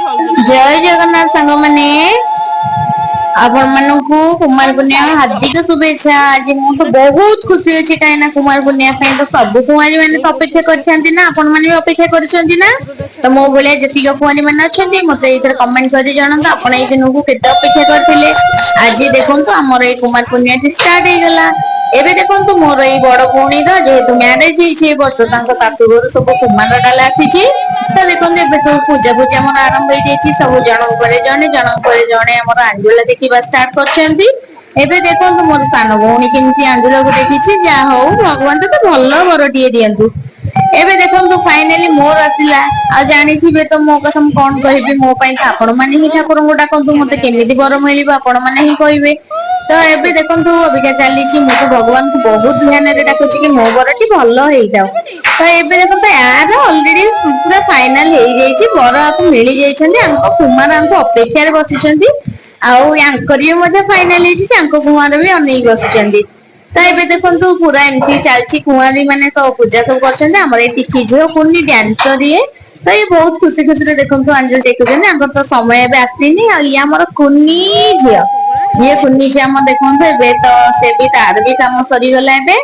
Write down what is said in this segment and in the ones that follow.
ଜୟ ଜଗନ୍ନାଥ ସାଙ୍ଗମାନେ, ଆପଣ ମାନଙ୍କୁ କୁମାର ପୂର୍ଣ୍ଣିମା ହାର୍ଦ୍ଦିକ ଶୁଭେଚ୍ଛା। ଆଜି ମୁଁ ତ ବହୁତ ଖୁସି ଅଛି, କାହିଁକି ନା କୁମାର ପୂର୍ଣ୍ଣିମା ପାଇଁ ତ ସବୁ କୁଆଁରୀ ମାନେ ତ ଅପେକ୍ଷା କରିଥାନ୍ତି ନା। ଆପଣ ମାନେ ବି ଅପେକ୍ଷା କରିଛନ୍ତି ନା? ତ ମୋ ଭଳିଆ ଯେତିକି କୁଆଁରୀ ମାନେ ଅଛନ୍ତି, ମତେ ଏଇଥିରେ କମେଣ୍ଟ କରି ଜଣାନ୍ତୁ ଆପଣ ଏଇ ଦିନକୁ କେତେ ଅପେକ୍ଷା କରିଥିଲେ। ଆଜି ଦେଖନ୍ତୁ, ଆମର ଏଇ କୁମାର ପୂର୍ଣ୍ଣିମାଟି ଷ୍ଟାର୍ଟ ହେଇଗଲା। ଏବେ ଦେଖନ୍ତୁ, ମୋର ଏଇ ବଡ ଭଉଣୀର ଯେହେତୁ ମ୍ୟାରେଜ ହେଇଛି ଏ ବର୍ଷ, ତାଙ୍କ ଶାଶୁଘରୁ ସବୁ କୁମାର ଡାଲା ଆସିଛି। ତ ଦେଖନ୍ତୁ, ଏବେ ସବୁ ପୂଜା ପୂଜା ଆମର ଆରମ୍ଭ ହେଇଯାଇଛି। ସବୁ ଜଣଙ୍କ ପରେ ଜଣେ, ଜଣଙ୍କ ପରେ ଜଣେ ଆମର ଆଞ୍ଜୁଳା ଟେକିବା ଷ୍ଟାର୍ଟ କରିଛନ୍ତି। ଏବେ ଦେଖନ୍ତୁ, ମୋର ସାନ ଭଉଣୀ କେମିତି ଆଞ୍ଜୁଳାକୁ ଟେକିଛି। ଯାହା ହଉ, ଭଗବାନ ତ ଭଲ ବରଟିଏ ଦିଅନ୍ତୁ। ଏବେ ଦେଖନ୍ତୁ, ଫାଇନାଲି ମୋର ଆସିଲା। ଆଉ ଜାଣିଥିବେ ତ ମୋ କଥା, ମୁଁ କଣ କହିବି? ମୋ ପାଇଁ ତ ଆପଣ ମାନେ ହିଁ ଠାକୁରଙ୍କୁ ଡାକନ୍ତୁ, ମତେ କେମିତି ବର ମିଳିବ ଆପଣ ମାନେ ହିଁ କହିବେ। ତ ଏବେ ଦେଖନ୍ତୁ, ଅବିକା ଚାଲିଛି। ମୁଁ ତ ଭଗବାନଙ୍କୁ ବହୁତ ଧ୍ୟାନରେ ଡାକୁଛି କି ମୋ ବରଟି ଭଲ ହେଇଥାଉ। ତ ଏବେ ଦେଖନ୍ତୁ, ୟାର ଅଲରେଡି ପୁରା ଫାଇନାଲ ହେଇଯାଇଛି, ବର ଆକୁ ମିଳି ଯାଇଛନ୍ତି। ଆଙ୍କ କୁମାର ଆଙ୍କୁ ଅପେକ୍ଷାରେ ବସିଛନ୍ତି। ଆଉ ୟାଙ୍କର ବି ମଧ୍ୟ ଫାଇନାଲ ହେଇଛି, ତାଙ୍କ କୁମାର ବି ଅନେଇକି ବସିଛନ୍ତି। ତ ଏବେ ଦେଖନ୍ତୁ, ପୁରା ଏମିତି ଚାଲିଛି। କୁଆଁରୀ ମାନେ ତ ପୂଜା ସବୁ କରୁଛନ୍ତି। ଆମର ଏଇ ଟିକି ଝିଅ କୁନି ଡ୍ୟାନ୍ସର ଇଏ। ତ ଇଏ ବହୁତ ଖୁସି ଖୁସିରେ ଦେଖନ୍ତୁ ଆଞ୍ଜୁଳି ଟେକୁଛନ୍ତି। ଆଙ୍କର ତ ସମୟ ଏବେ ଆସିନି। ଆଉ ଇଏ ଆମର କୁନି ଝିଅ, ଇଏ କୁନି ଝିଅ ଆମର। ଦେଖନ୍ତୁ, ଏବେ ତ ସେ ବି ତାର ବି କାମ ସରିଗଲା। ଏବେ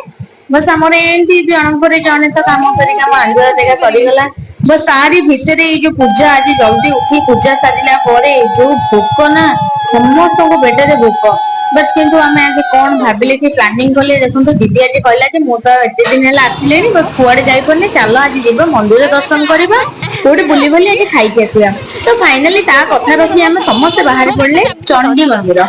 ବସ୍ ଆମର ଏମିତି ଜଣଙ୍କ ପରେ ଜଣେ ତ କାମ ସରିକି ଆମ ଆଞ୍ଜୁଳା ଟେକା ସରିଗଲା। ବସ୍ ତାରି ଭିତରେ ଏଇ ଯୋଉ ପୂଜା, ଆଜି ଜଲଦି ଉଠି ପୂଜା ସାରିଲା ପରେ ଯୋଉ ଭୋକ ନା, ସମସ୍ତଙ୍କ ପେଟରେ ଭୋକ। ବଟ୍ କିନ୍ତୁ ଆମେ ଆଜି କଣ ଭାବିଲେ କି ପ୍ଲାନିଂ କଲେ, ଦେଖନ୍ତୁ, ଦିଦି ଆଜି କହିଲା ଯେ ମୁଁ ତ ଏତେ ଦିନ ହେଲା ଆସିଲେଣି, ବସ୍ କୁଆଡେ ଯାଇପାରୁନି, ଚାଲ ଆଜି ଯିବା, ମନ୍ଦିର ଦର୍ଶନ କରିବା, କୋଉଠି ବୁଲି ବୁଲି ଆଜି ଖାଇକି ଆସିବା। ତ ଫାଇନାଲି ତା କଥା ରଖି ଆମେ ସମସ୍ତେ ବାହାରି ପଡିଲେ ଚଣ୍ଡୀ ମନ୍ଦିର।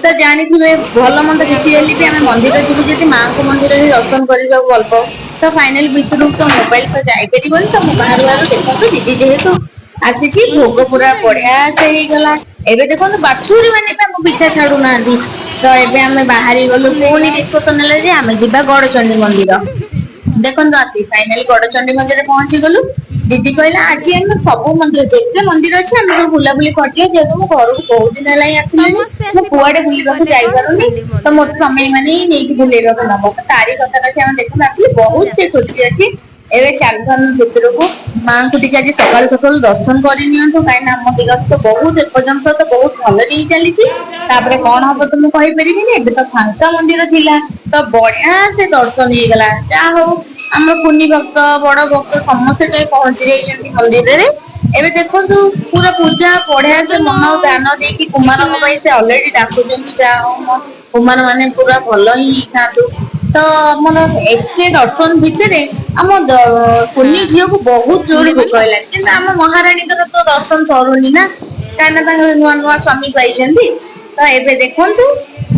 ତ ଜାଣିଥିବେ, ଭଲ ମନ୍ଦ କିଛି ହେଲେ ବି ଆମେ ମନ୍ଦିର ଯିବୁ ଯଦି ମାଙ୍କ ମନ୍ଦିର ହିଁ ଦର୍ଶନ କରିବାକୁ ଭଲ ପାଉ। ତ ଫାଇନାଲ ଭିତରକୁ ତ ମୋବାଇଲ ତ ଯାଇପାରିବନି, ତ ମୁଁ ବାହାରୁ ବାହାରୁ ଦେଖନ୍ତୁ, ଦିଦି ଯେହେତୁ ଆସିଛି, ଭୋଗ ପୁରା ବଢିଆ ସେ ହେଇଗଲା। ଏବେ ଦେଖନ୍ତୁ, ବାଛୁରୀ ମାନେ ବି ଆମ ପିଛା ଛାଡୁନାହାନ୍ତି। ତ ଏବେ ଆମେ ବାହାରି ଗଲୁ। ପୁଣି ଡିସ୍କସନ ହେଲା ଯେ ଆମେ ଯିବା ଗଡଚଣ୍ଡୀ ମନ୍ଦିର। ଦେଖନ୍ତୁ, ଆସି ଫାଇନାଲି ଗଡଚଣ୍ଡୀ ମନ୍ଦିରରେ ପହଞ୍ଚି ଗଲୁ। ଦିଦି କହିଲା, ଆଜି ଆମେ ସବୁ ମନ୍ଦିର, ଯେତେ ମନ୍ଦିର ଅଛି, ଆମେ ସବୁ ବୁଲାବୁଲି କରିଯିବା। ଯେହେତୁ ମୁଁ ଘରକୁ ବହୁତ ଦିନ ହେଲା ହିଁ ଆସିଲିଣି, ସମସ୍ତେ ମୁଁ ଆସି କୁଆଡେ ପହଞ୍ଚି ବୁଲିବାକୁ ଗଲେ ଯାଇପାରୁନି, ଗଡ଼ଚଣ୍ଡୀ ତ ମତେ ମନ୍ଦିରରେ। ତମେ ମାନେ ହିଁ ନେଇକି ବୁଲେଇବାକୁ ନବ। ତ ତାରି କଥା ରଖି ଆମେ ଦେଖନ୍ତୁ ଆସିଲି। ବହୁତ ପୂଜା ସେ ଖୁସି ଅଛି। ଏବେ ଚାଲନ୍ତୁ ଆମେ ଭିତରକୁ, ମାଙ୍କୁ ଟିକେ ଆଜି ସକାଳୁ ସକାଳୁ ଦର୍ଶନ କରି ନିଅନ୍ତୁ, କାହିଁକି ନା ଆମ ଦିନ ତ ବହୁତ ଏପର୍ଯ୍ୟନ୍ତ ତ ବହୁତ ଭଲରେ ହିଁ ଚାଲିଛି। ତାପରେ କଣ ହବ ତ ମୁଁ କହିପାରିବିନି। ଏବେ ତ ଫାଙ୍କା ମନ୍ଦିର ଥିଲା, ତ ବଢିଆ ସେ ଦର୍ଶନ ହେଇଗଲା। ଯାହା ହଉ, ଆମର କୁନି ଭକ୍ତ, ବଡ ଭକ୍ତ ସମସ୍ତେ ଯାଇ ପହଞ୍ଚି ଯାଇଛନ୍ତି ମନ୍ଦିରରେ। ଏବେ ଦେଖନ୍ତୁ, ପୁରା ପୂଜା ବଢିଆ ସେ ଚନ୍ଦନ ମନ ଧ୍ୟାନ ଦେଇକି କୁମାରଙ୍କ ଟିକିମା ପାଇଁ ସେ ଅଲରେଡି ଡାକୁଛନ୍ତି, ଯାହା ହଉ ମୋ କୁମାର ମାନେ ପୁରା ଭଲ ହିଁ ହେଇଥାନ୍ତୁ। ତ ଆମର ଏତେ ଦର୍ଶନ ଭିତରେ ଆମ କୁନି ଝିଅକୁ ବହୁତ ଜୋରରେ ଭୋକ ଦେବାନି ତ ହେଲାଣି, କିନ୍ତୁ ଆମ ମହାରାଣୀଙ୍କର ତ ଦର୍ଶନ ସରୁନି ନା, କାହିଁକିନା ତାଙ୍କ ନୂଆ ନୂଆ ସ୍ୱାମୀ ପାଇଛନ୍ତି। ତ ଏବେ ଦେଖନ୍ତୁ,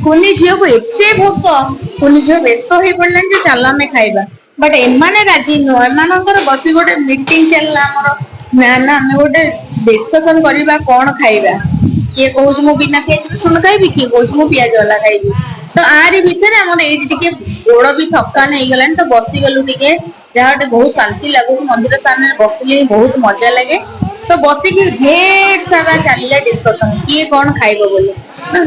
କୁନି ଝିଅକୁ ଏତେ ଭୋକ, କୁନି ଝିଅ ବ୍ୟସ୍ତ ହେଇ ପଡିଲାଣି ଯେ ଚାଲ ଆମେ ଖାଇବା। ବଟ୍ ଏମାନେ ରାଜି ନୁହଁ। ଏମାନଙ୍କର ବସି ଗୋଟେ ମିଟିଂ ଚାଲିଲା ଆମର, ନା ନା, ଆମେ ଗୋଟେ ଡିସ୍କସନ କରିବା କଣ ଖାଇବା। କିଏ କହୁଛି ମୁଁ ବିନା ପିଆଜ ରସୁଣ ଖାଇବି, କିଏ କହୁଛି ମୁଁ ପିଆଜ ବାଲା ଖାଇବି। ତ ଆରି ଭିତରେ ଆମର ଏଇଠି ଟିକେ ଗୋଡ ବି ଥକାନ ହେଇଗଲାଣି, ତ ବସିଗଲୁ ଟିକେ। ଯାହା ଗୋଟେ ବହୁତ ଶାନ୍ତି ଲାଗୁଛି, ମନ୍ଦିର ସ୍ଥାନରେ ବସିଲେ ହିଁ ବହୁତ ମଜା ଲାଗେ। ତ ବସିକି ଢେର ସାରା ଚାଲିଲା ଡିସ୍କସନ କିଏ କଣ ଖାଇବ ବୋଲି।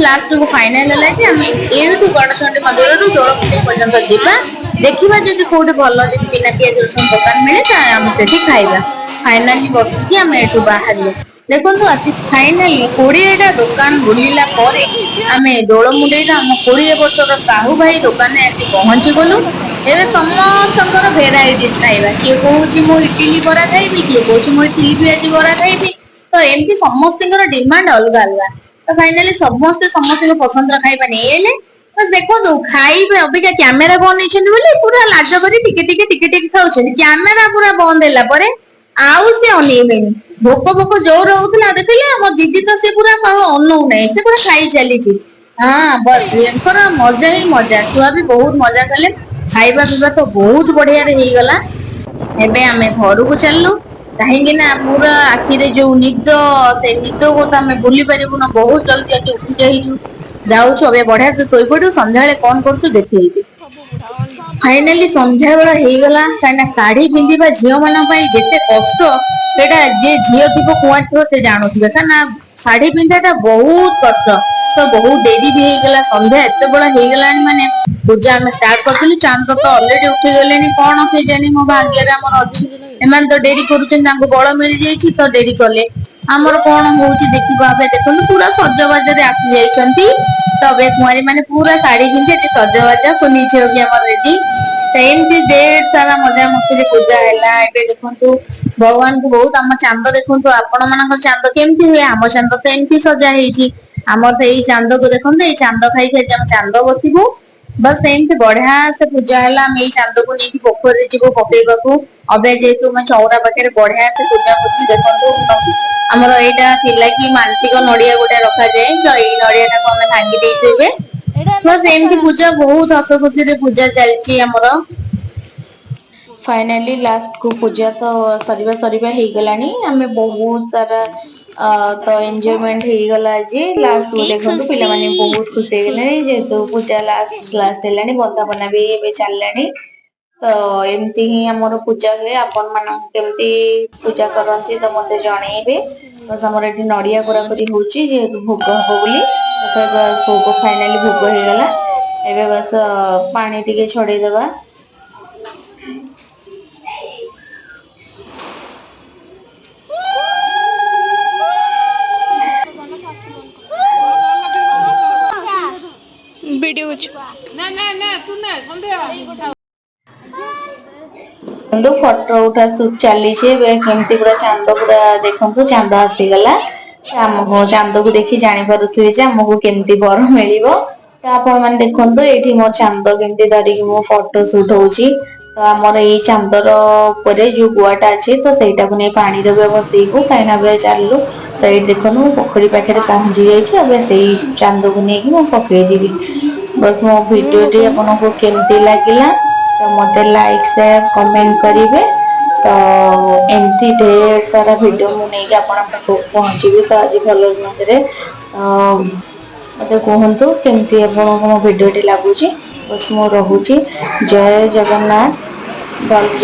ଲାଷ୍ଟ କୁ ଫାଇନାଲ ହେଲା ଯେ ଆମେ ଏଇଠୁ ଗଡଚଣ୍ଡୀ ମନ୍ଦିରରୁ ଦୋଳମୁଣ୍ଡେଇ ପର୍ଯ୍ୟନ୍ତ ଯିବା, ଦେଖିବା ଯଦି କୋଉଠି ଭଲ ଯଦି ବିନା ପିଆଜ ରସୁଣ ଦୋକାନ ମିଳେ, ତାହେଲେ ଆମେ ସେଠି ଖାଇବା। ଫାଇନାଲି ବସିକି ଆମେ ଏଠୁ ବାହାରିଲୁ। ଦେଖନ୍ତୁ, ଆସି ଫାଇନାଲି 20ଟା ଦୋକାନ ବୁଲିଲା ପରେ ଆମେ ଦୋଳମୁଣ୍ଡେଇର ଆମ 20 ବର୍ଷର ସାହୁ ଭାଇ ଦୋକାନରେ ଆସି ପହଞ୍ଚି ଗଲୁ। ଏବେ ସମସ୍ତଙ୍କର ଭେରାଇଟିଜ ଖାଇବା। କିଏ କହୁଛି ମୁଁ ଇଟିଲି ବରା ଖାଇବି, କିଏ କହୁଛି ମୁଁ ଇଟିଲି ପିଆଜି ବରା ଖାଇବି। ତ ଏମିତି ସମସ୍ତଙ୍କର ଡିମାଣ୍ଡ ଅଲଗା ଅଲଗା। ତ ଫାଇନାଲି ସମସ୍ତେ ସମସ୍ତଙ୍କ ପସନ୍ଦର ଖାଇବା ନେଇଆଇଲେ। ତ ଦେଖନ୍ତୁ, ଖାଇବେ ଅବିକା କ୍ୟାମେରା କୁ ଅନେଇଛନ୍ତି ବୋଲି ପୁରା ଲାଜ କରି ଟିକେ ଟିକେ ଟିକେ ଟିକେ ଖାଉଛନ୍ତି। କ୍ୟାମେରା ପୁରା ବନ୍ଦ ହେଲା ପରେ ଆଉ ସେ ଅନେଇବେନି। ଭୋକ ଭୋକ ଜୋର ହଉଥିଲା, ଦେଖିଲେ ଆମ ଦିଦି ତ ସେ ପୁରା ଆଉ ଅନଉନାହିଁ, ସେ ପୁରା ଖାଇ ଚାଲିଛି। ହଁ ବସ୍, ୟାଙ୍କର ମଜା ହିଁ ମଜା। ଛୁଆ ବି ବହୁତ ମଜା କଲେ। ଖାଇବା ପିଇବା ତ ବହୁତ ବଢିଆରେ ହେଇଗଲା। ଏବେ ଆମେ ଘରକୁ ଚାଲିଲୁ, କାହିଁକି ନା ପୁରା ଆଖିରେ ଯୋଉ ନିଦ, ସେ ନିଦକୁ ତ ଆମେ ଭୁଲି ପାରିବୁନୁ। ବହୁତ ଜଲଦି ଆଜି ଉଠି ଯାଇଛୁ। ଯାଉଛୁ ଏବେ ବଢିଆ ସେ ଶୋଇପଡିବୁ। ସନ୍ଧ୍ୟାବେଳେ କଣ କରୁଛୁ ଦେଖେଇବି। ଫାଇନାଲି ସନ୍ଧ୍ୟା ବେଳ ହେଇଗଲା, କାହିଁକିନା ଶାଢୀ ପିନ୍ଧିବା ଝିଅ ମାନଙ୍କ ପାଇଁ ଯେତେ କଷ୍ଟ, ସେଇଟା ଯିଏ ଝିଅ ଥିବ, କୁଆଁରୀ ଥିବ, ସେ ଜାଣୁଥିବେ, କାହିଁକିନା ଶାଢୀ ପିନ୍ଧିବା ଟା ବହୁତ କଷ୍ଟ। ତ ବହୁତ ଡେରି ବି ହେଇଗଲା। ସନ୍ଧ୍ୟା ଏତେବେଳ ହେଇଗଲାଣି, ମାନେ ପୂଜା ଆମେ ଷ୍ଟାର୍ଟ କରିଥିଲୁ, ଚାନ୍ଦ ତ ଅଲରେଡି ଉଠିଗଲେଣି। କଣ କେଜାଣି ମୋ ଭାଗ୍ୟରେ ଆମର ଅଛି? ଏମାନେ ତ ଡେରି କରୁଛନ୍ତି, ତାଙ୍କୁ ବଳ ମିଳିଯାଇଛି, ତ ଡେରି କଲେ। ଆମର କଣ ହଉଛି ଦେଖିବା। ଏବେ ଦେଖନ୍ତୁ ପୁରା ସଜବାଜରେ ଆସି ଯାଇଛନ୍ତି। ତ ଏବେ କୁଆଁରୀ ମାନେ ପୁରା ଶାଢୀ ପିନ୍ଧି ଏଠି ସଜବାଜ, କୁନି ଝିଅ ବି ଆମର ରେଡି। ତ ଏମିତି ଢେର ସାରା ମଜା ମସ୍ତିରେ ପୂଜା ହେଲା। ଏବେ ଦେଖନ୍ତୁ ଭଗବାନଙ୍କୁ ବହୁତ ଆମ ଚାନ୍ଦ ଦେଖନ୍ତୁ, ଆପଣ ମାନଙ୍କର ଚାନ୍ଦ କେମିତି ହୁଏ? ଆମ ଚାନ୍ଦ ତ ଏମିତି ସଜା ହେଇଛି। ଆମର ତ ଏଇ ଚାନ୍ଦକୁ ଦେଖନ୍ତୁ, ଏଇ ଚାନ୍ଦ ଖାଇକି ଆଜି ଆମ ଚାନ୍ଦ ବସିବୁ। ବାସ୍, ଏମିତି ବଢିଆ ସେ ପୂଜା ହେଲା। ଆମେ ଏଇ ଚାନ୍ଦକୁ ନେଇକି ପୋଖରୀରେ ଯିବୁ ପକେଇବାକୁ। ଅବେ ଯେହେତୁ ଆମେ ଚଉରା ପାଖରେ ବଢିଆ ସେ ପୂଜା ପୂଜି। ଦେଖନ୍ତୁ, ଆମର ଏଇଟା ଥିଲା କି ମାନସିକ ନଡିଆ ଗୋଟେ ରଖାଯାଏ, ତ ଏଇ ନଡିଆ ଟାକୁ ଆମେ ଭାଙ୍ଗି ଦେଇଛୁ ଏବେ। ବାସ୍, ଏମିତି ପୂଜା ବହୁତ ହସ ଖୁସିରେ ପୂଜା ଚାଲିଛି ଆମର। ଫାଇନାଲି ଲାଷ୍ଟ କୁ ପୂଜା ତ ସରିବା ସରିବା ହେଇଗଲାଣି। ଆମେ ବହୁତ ସାରା ତ ଏନ୍ଜୟମେଣ୍ଟ ହେଇଗଲା ଆଜି। ଲାଷ୍ଟ କୁ କି ଦେଖନ୍ତୁ, ଖୁସି। ପିଲାମାନେ ବହୁତ ଖୁସି ହେଇଗଲେଣି, ଯେହେତୁ ପୂଜା ଲାଷ୍ଟ ଲାଷ୍ଟ ହେଲାଣି, ବନ୍ଦାପନା ବି ଏବେ ଚାଲିଲାଣି। ତ ଏମିତି ହିଁ ଆମର ପୂଜା ହୁଏ। ଆପଣ ମାନଙ୍କୁ କେମିତି ପୂଜା କରନ୍ତି ତ ମତେ ଜଣେଇବେ। ବାସ୍, ଆମର ଏଠି ନଡିଆ କୋରାକୋରି ହଉଛି, ଯେହେତୁ ଭୋଗ ହବ ବୋଲି। ଦେଖ, ଏବେ ଭୋଗ ଫାଇନାଲି ଭୋଗ ହେଇଗଲା। ଏବେ ବାସ୍ ପାଣି ଟିକେ ଛଡେଇଦବା। ଭିଡିଓ। ଦେଖନ୍ତୁ, ଫଟୋ ଉଠା ସୁଟ ଚାଲିଛି ଏବେ। କେମିତି ପୁରା ଚାନ୍ଦ ପୁରା ଦେଖନ୍ତୁ, ଚାନ୍ଦ ଆସିଗଲା। ଆମକୁ ଚାନ୍ଦକୁ ଦେଖି ଜାଣିପାରୁଥିବେ ଯେ ଆମକୁ କେମିତି ବର ମିଳିବ। ତ ଆପଣ ମାନେ ଦେଖନ୍ତୁ, ଏଇଠି ମୋ ଚାନ୍ଦ କେମିତି ଧରିକି ମୁଁ ଫଟୋ ସୁଟ ହଉଛି। ତ ଆମର ଏଇ ଚାନ୍ଦର ଉପରେ ଯୋଉ ଗୁଆଟା ଅଛି, ତ ସେଇଟାକୁ ନେଇ ପାଣିରେ ବି ଭସେଇବୁ, କାହିଁକିନା ଏବେ ଚାଲିଲୁ। ତ ଏଇଠି ଦେଖନ୍ତୁ, ମୁଁ ପୋଖରୀ ପାଖରେ ପହଞ୍ଚି ଯାଇଛି। ଏବେ ସେଇ ଚାନ୍ଦକୁ ନେଇକି ମୁଁ ପକେଇଦେବି। ବସ୍, ମୋ ଭିଡିଓଟି ଆପଣଙ୍କୁ କେମିତି ଲାଗିଲା ତ ମତେ ଲାଇକ୍, ସେୟାର, କମେଣ୍ଟ କରିବେ। ତ ଏମିତି ଢେର ସାରା ଭିଡିଓ ମୁଁ ନେଇକି ଆପଣଙ୍କ ପାଖକୁ ପହଞ୍ଚିବି। ତ ଆଜି ଭଲ ମନ୍ଦରେ ମତେ କୁହନ୍ତୁ କେମିତି ଆପଣଙ୍କୁ ମୋ ଭିଡିଓଟି ଲାଗୁଛି। ବସ୍, ମୁଁ ରହୁଛି। ଜୟ ଜଗନ୍ନାଥ। ଭଲ।